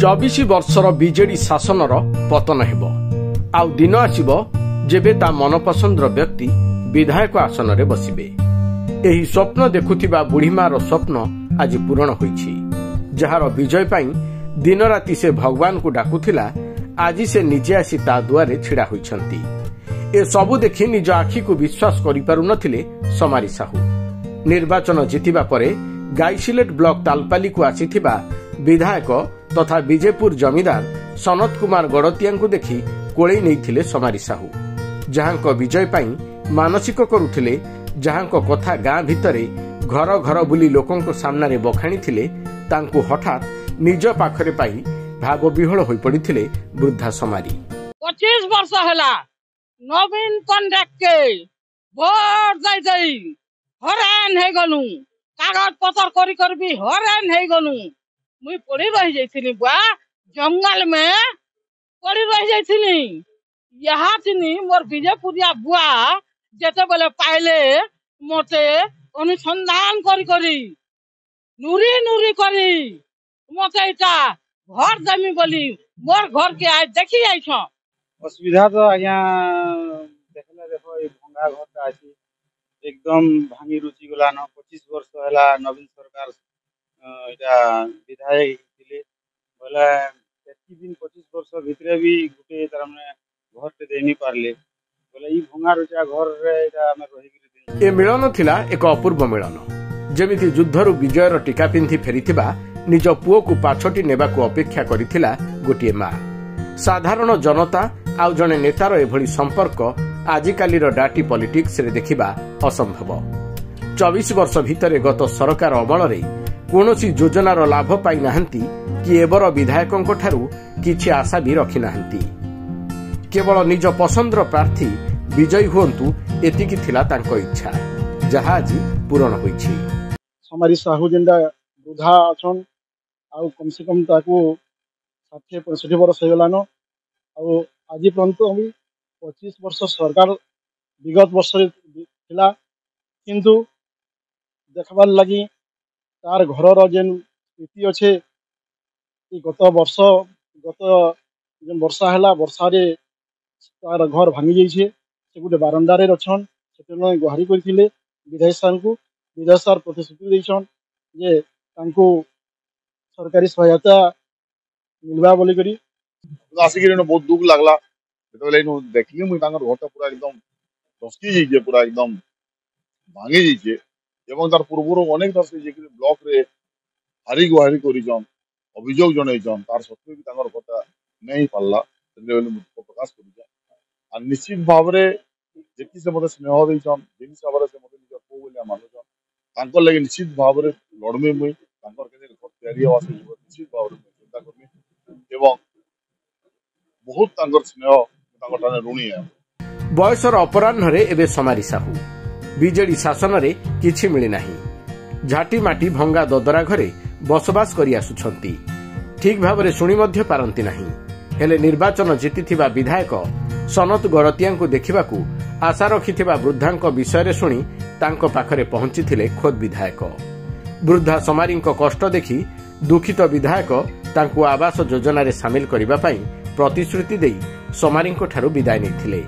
24 ବର୍ଷର ବିଜେଡି ଶାସନର ପତନ ହେବ, ଆଉ ଦିନ ଆସିବ ଯେବେ ତା ମନପସନ୍ଦର ବ୍ୟକ୍ତି ବିଧାୟକ ଆସନରେ ବସିବେ। ଏହି ସ୍ୱପ୍ନ ଦେଖୁଥିବା ବୁଢ଼ୀମାର ସ୍ୱପ୍ନ ଆଜି ପୂରଣ ହୋଇଛି। ଯାହାର ବିଜୟ ପାଇଁ ଦିନରାତି ସେ ଭଗବାନଙ୍କୁ ଡାକୁଥିଲା, ଆଜି ସେ ନିଜେ ଆସି ତା ଦୁଆରେ ଛିଡ଼ା ହୋଇଛନ୍ତି। ଏସବୁ ଦେଖି ନିଜ ଆଖିକୁ ବିଶ୍ୱାସ କରିପାରୁନଥିଲେ ସମାରୀ ସାହୁ। ନିର୍ବାଚନ ଜିତିବା ପରେ ଗାଇସିଲେଟ ବ୍ଲକ ତାଲପାଲିକୁ ଆସିଥିବା ବିଧାୟକ ତଥା ବିଜେପୁର ଜମିଦାର ସନତ କୁମାର ଗଡ଼ତିଆଙ୍କୁ ଦେଖି କୋଳେଇ ନେଇଥିଲେ ସମାରୀ ସାହୁ। ଯାହାଙ୍କ ବିଜୟ ପାଇଁ ମାନସିକ କରୁଥିଲେ, ଯାହାଙ୍କ କଥା ଗାଁ ଭିତରେ ଘର ଘର ବୁଲି ଲୋକଙ୍କ ସାମ୍ନାରେ ବଖାଣିଥିଲେ, ତାଙ୍କୁ ହଠାତ୍ ନିଜ ପାଖରେ ପାଇ ଭାବବିହ୍ୱଳ ହୋଇପଡ଼ିଥିଲେ ବୃଦ୍ଧା ସମାରୀ। 25 ବର୍ଷ ହେଲା ନବୀନ ପଟ୍ଟନାୟକକେ ଭୋଟ ଦେଇ ଦେଇ ହଇରାଣ ହେଇଗଲୁ, କାଗଜ ପତ୍ର କରି କରି ବି ହଇରାଣ ହେଇଗଲୁ। ମୁଇଁ ପଡି ରହି ଯାଇଥିଲି ବୁଆ, ଜଙ୍ଗଲ ମେ ପଡି ରହି ଯାଇଥିଲି। ଇହାଚିନି ମୋର ବିଜେପୁରିଆ ବୁଆ ଯେତେବେଳେ ପାଇଲେ ମତେ ଅନୁସନ୍ଧାନ କରି କରି ନୁରି ନୁରି କରି ମତେ ଏଇଟା ଘର ଦେମି ବୋଲି ମୋର ଘର କେ ଆଜ ଦେଖି ଯାଇଛ। ଅସୁବିଧା ତ ଆଜ୍ଞା ଦେଖିଲେ ଦେଖ, ଏଇ ଭଙ୍ଗା ଘରଟା ଅଛି, ଏକଦମ ଭାଙ୍ଗି ରୁଚି ଗଲାନ। 25 ବର୍ଷ ହେଲା ନବୀନ ସରକାର ଏଇଟା ବିଧାୟକ ଥିଲେ, ବୋଇଲେ ଏତ୍କି ଦିନ 25 ବର୍ଷ ଭିତରେ ବି ଗୋଟେ ତାର ମାନେ ଘରଟେ ଦେଇନି ପାରିଲେ, ବୋଇଲେ ଏଇ ଭଙ୍ଗା ରୁଚା ଘରରେ ଏଇଟା ଆମେ ରହିକିରି। ଏ ମିଳନ ଥିଲା ଏକ ଅପୂର୍ବ ମିଳନ, ଯେମିତି ଯୁଦ୍ଧରୁ ବିଜୟର ଟୀକା ପିନ୍ଧି ଫେରିଥିବା ନିଜ ପୁଅକୁ ପାଛୋଟି ନେବାକୁ ଅପେକ୍ଷା କରିଥିଲା ଗୋଟିଏ ମା। ସାଧାରଣ ଜନତା ଆଉ ଜଣେ ନେତାର ଏଭଳି ସମ୍ପର୍କ ଆଜିକାଲିର ଡାଟି ପଲିଟିକ୍ସରେ ଦେଖିବା ଅସମ୍ଭବ। 24 ବର୍ଷ ଭିତରେ ଗତ ସରକାର ଅମଳରେ କୌଣସି ଯୋଜନାର ଲାଭ ପାଇନାହାନ୍ତି କି ଏବର ବିଧାୟକଙ୍କଠାରୁ କିଛି ଆଶା ବି ରଖିନାହାନ୍ତି। କେବଳ ନିଜ ପସନ୍ଦର ପ୍ରାର୍ଥୀ ବିଜୟୀ ହୁଅନ୍ତୁ, ଏତିକି ଥିଲା ତାଙ୍କ ଇଚ୍ଛା, ଯାହା ଆଜି ପୂରଣ ହୋଇଛି। ସମାରୀ ସାହୁ ଯେନ୍ଟା ବୃଦ୍ଧା ଅଛନ୍, ଆଉ କମ୍ ସେ କମ୍ ତାକୁ 60 65 ବର୍ଷ ହେଇଗଲାନ, ଆଉ ଆଜି ପର୍ଯ୍ୟନ୍ତ ବି 25 ବର୍ଷ ସରକାର ବିଗତ ବର୍ଷରେ ଥିଲା, କିନ୍ତୁ ଦେଖବାର୍ ଲାଗି ତାର ଘରର ଯେନ୍ ସ୍ଥିତି ଅଛେ, ଗତ ବର୍ଷ ଗତ ଯେନ୍ ବର୍ଷା ହେଲା, ବର୍ଷାରେ ତାର ଘର ଭାଙ୍ଗି ଯାଇଛେ। ସେ ଗୋଟେ ବାରଣ୍ଡାରେ ଅଛନ୍। ସେଥିପାଇଁ ଗୁହାରି କରିଥିଲେ ବିଧାୟକ ସାର୍ଙ୍କୁ। ବିଧାୟକ ସାର୍ ପ୍ରତିଶ୍ରୁତି ଦେଇଛନ୍ ଯେ ତାଙ୍କୁ ସରକାରୀ ସହାୟତା ମିଳିବା ବୋଲିକରି। ଆସିକିରି ବହୁତ ଦୁଃଖ ଲାଗଲା ଯେତେବେଳେ ଏଇନୁ ଦେଖିଲି ମୁଇଁ, ତାଙ୍କର ଘରଟା ପୁରା ଏକଦମ ଧସକି ଯାଇଛେ, ପୁରା ଏକଦମ ଭାଙ୍ଗି ଯାଇଛେ। ଏବଂ ତାର ପୂର୍ବରୁ ଅନେକ ଥର ସେ ଯାଇକିରି ବ୍ଲକରେ ହାରି ଗୁହାରି କରିଛନ୍, ଅଭିଯୋଗ ଜଣେଇଛନ୍, ତାର ସତ୍ତ୍ୱେ ବି ତାଙ୍କର ଘରଟା ନେଇ ପାରିଲା। ସେଥିରେ ମୁଁ ଦୁଃଖ ପ୍ରକାଶ କରୁଛେ। ଆଉ ନିଶ୍ଚିତ ଭାବରେ ଯେତିକି ସେ ମତେ ସ୍ନେହ ଦେଇଛନ୍, ଯେନ୍ ହିସାବରେ ସେ ମତେ ନିଜ ପୁଅ ଭଳିଆ ମାନୁଛନ୍, ତାଙ୍କର ଲାଗି ନିଶ୍ଚିତ ଭାବରେ ଲଢ଼ମି ମୁଇଁ। ତାଙ୍କର କେତେ ଘର ତିଆରି ହେବା ସେ ନିଶ୍ଚିତ ଭାବରେ ମୁଇଁ ଚିନ୍ତା କରମି ଏବଂ ବହୁତ ତାଙ୍କର ସ୍ନେହ ତାଙ୍କର ଠାନେ ଋଣୀ। ବୟସର ଅପରାହ୍ନରେ ଏବେ ସମାରୀ ସାହୁ। ବିଜେଡି ଶାସନରେ କିଛି ମିଳିନାହିଁ। ଝାଟିମାଟି ଭଙ୍ଗା ଦଦରା ଘରେ ବସବାସ କରି ଆସୁଛନ୍ତି। ଠିକ୍ ଭାବରେ ଶୁଣି ମଧ୍ୟ ପାରନ୍ତି ନାହିଁ। ହେଲେ ନିର୍ବାଚନ ଜିତିଥିବା ବିଧାୟକ ସନତ ଗଡ଼ତିଆଙ୍କୁ ଦେଖିବାକୁ ଆଶା ରଖିଥିବା ବୃଦ୍ଧାଙ୍କ ବିଷୟରେ ଶୁଣି ତାଙ୍କ ପାଖରେ ପହଞ୍ଚିଥିଲେ ଖୋଦ୍ ବିଧାୟକ। ବୃଦ୍ଧା ସମାରୀଙ୍କ କଷ୍ଟ ଦେଖି ଦୁଃଖିତ ବିଧାୟକ ତାଙ୍କୁ ଆବାସ ଯୋଜନାରେ ସାମିଲ କରିବା ପାଇଁ ପ୍ରତିଶ୍ରୁତି ଦେଇ ସମାରୀଙ୍କଠାରୁ ବିଦାୟ ନେଇଥିଲେ।